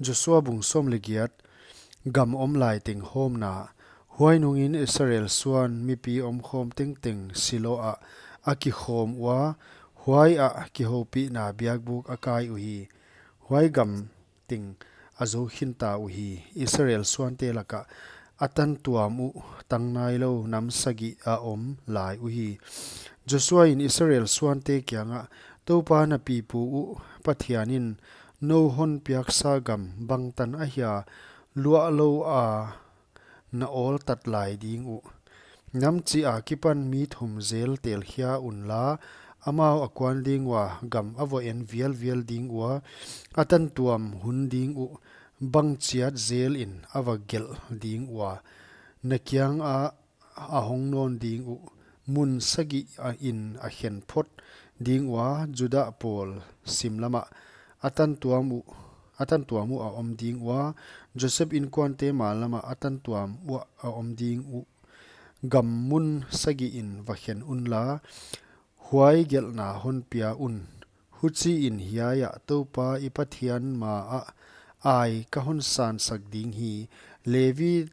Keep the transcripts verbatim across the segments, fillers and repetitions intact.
Joshua bung sawm leh giat. Gam om lai teng hawmna. Huai nungin Israel suan mipi omkhawm tengteng Silo ah a kikhawm ua, huai ah kihoupihna biakbuk a kai uhi. Huai gam teng a zou khinta uhi. Israel suante lakah a tantuam uh tang nailou nam sagih a om lai uhi. Joshua in Israel suante kiangah, Toupa na pipu uh Pathian in nou hon piaksa gam bangtan ahia luahlou a na awltat lai ding uh? Nam chih akipan mi thum zel telkhia unla, amau a kuan ding ua, gam a va en vialvial ding ua, a tantuam hun ding uh, bangchiat zelin a va gelh ding ua, na kiangah a hong nawn ding uh, mun sagih in a khen phot ding ua, Judah pawl simlamah a tantuam uh, a tantuam uh a om ding ua, Joseph inkuante mallamah a tantuam uh a om ding uh, gam mun sagih in va khen unla, huai gelhna hon pia un. Huchiin hiai ah Toupa i Pathian maah ai ka hon sansak ding hi. Levi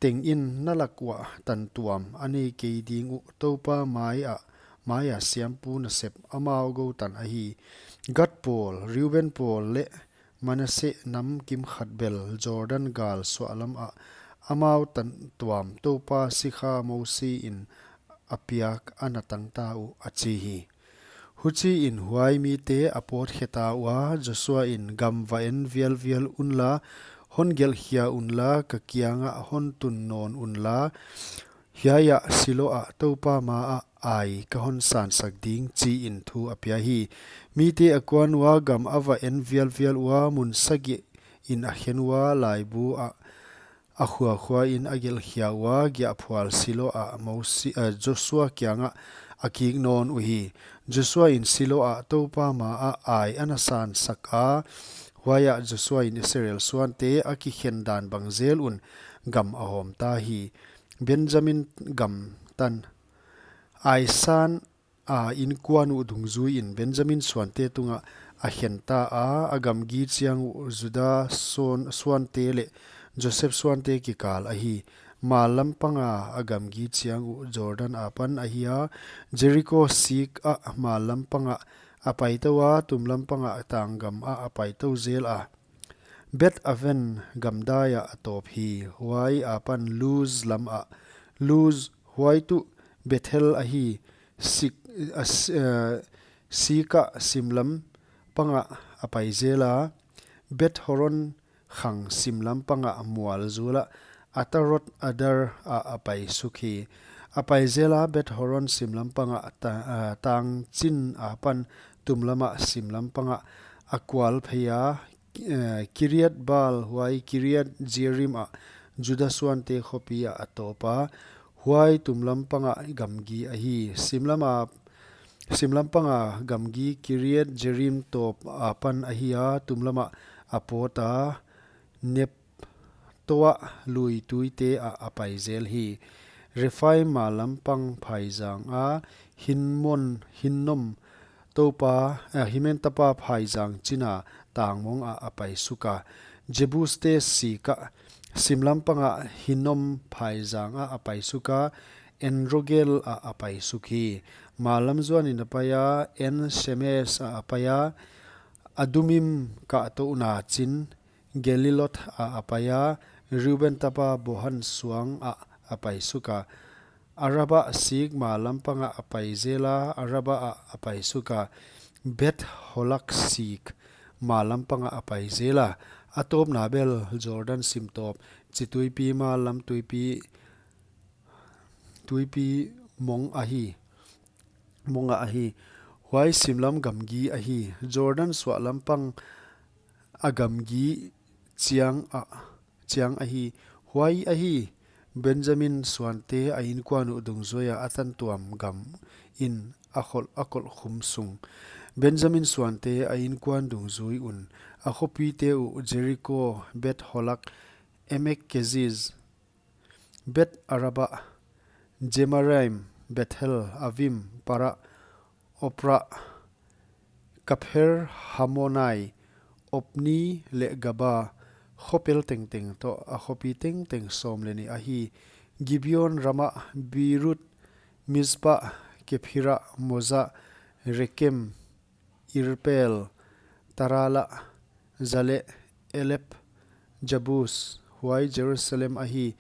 tengin na lak uah tantuam a nei kei ding uh, Toupa mai ah, mai ah siampu nasep amau goutan ahi. Gad pawl, Reuben pawl leh Manasseh nam kimkhat bel Jordan gal suahlam ah amau tantuam Toupa sikha Mosi in a piak a na tangta uh, a chi hi. Huchiin huai mite a pawt kheta ua, Joshua in, Gam va en vialvial unla, hon gelhkhia unla, ka kiangah hon tun nawn unla, hiai ah Silo ah Toupa maah ai ka hon sansak ding, chiin thu a pia hi. Mite a kuan ua, gam a va en vialvial ua, mun sagih in a khen ua, laibu ah a khuakhuain a gelhkhia ua, giahphual Silo ah Mosi, eh, Joshua kiangah a kik nawn uhi. Joshua in Silo ah Toupa maah ai a na sansak a, huai ah Joshua in Israel suante a kikhen dan bang zel un gam a hawmta hi. Benjamin gam tan. Ai san a inkuan uh dungzuiin Benjamin suante tungah a khenta a, a gamgi chiang uh Judah suan, suante leh Joseph suante kikal ahi. Mallam panga a gamgi chiang uh Jordan apan ahi a, Jericho sik ah mallam panga a paitou a, tumlam panga tanggam ah a paitou zel a. Beth Aven gamdai ah a tawp hi, huai apan Luz lam ah, Luz huai tuh Bethel ahi, sik, a s-, eh, sik ah simlam panga a pai zel a, Beth Horon khang simlam panga mual zul ah, Atarot Adar ah a pai suk hi. A pai zel a, Beth Horon simlam panga ta-, ah, tang chin apan tumlam ah simlam panga a kual phei a, eh, Kiriat Baal, huai Kiriat Jearim ah Judah suante khopi ah a tawp a, huai tumlam panga gamgi ahi. Simlam a, simlam panga gamgi Kiriat Jearim tawp apan ahi a, tumlam ah a pawt a, Nep toa lui tuite ah a pai zel hi. Rephaim mallam pang phaizang a, Hinmon, Hinnom Toupa, eh, Himen tapa phaizang chin a tangmong ah a pai suk a. Jebuste sik ah simlam panga Hinnom phaizang ah a pai suk a, En-rogel ah a pai suk hi. Mallam zuanin a pai a, En-shemesh ah a pai a, Adumim kahtouhna chin Gelilot ah a pai a, Reuben tapa Bohan suang ah a pai suk a. Araba sik mallam panga a pai zel a, Araba ah a pai suk a. Beth Holak sik mallam panga a pai zel a. A tawpna bel Jordan simtawp, Chituipi mallam tuipi, tuipi mong ahi, mong ah ahi. Huai simlam gamgi ahi. Jordan suahlam pang a gamgi chiang ah, chiang ahi. Huai ahi Benjamin suante a inkuan uh dungzui a a tantuam gam in a khol, a kolhkhum sung. Benjamin suante a inkuan dungzui un a khopite uh Jericho, Beth Holak, Emek Keziz, Beth Araba, Zemaraim, Bethel, Avim, Para, Opra, Kapher Hamonai, Opni leh Gaba, khopel tengteng toh a khopi tengteng sawm leh nih ahi. Gibeon ramah Beeroth, Mizpah, Kephirah, Moza, Rekem, Irpel, Tarala, Zaleh, Elep, Jabus, huai Jerusalem ahi.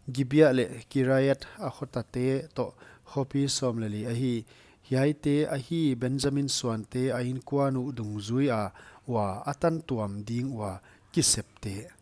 Gibea leh Kiriath a khotate toh khopi sawm leh li ahi. Hiaite ahi Benjamin suante a inkuan uh dungzui a, ua a tantuam ding ua kisepte.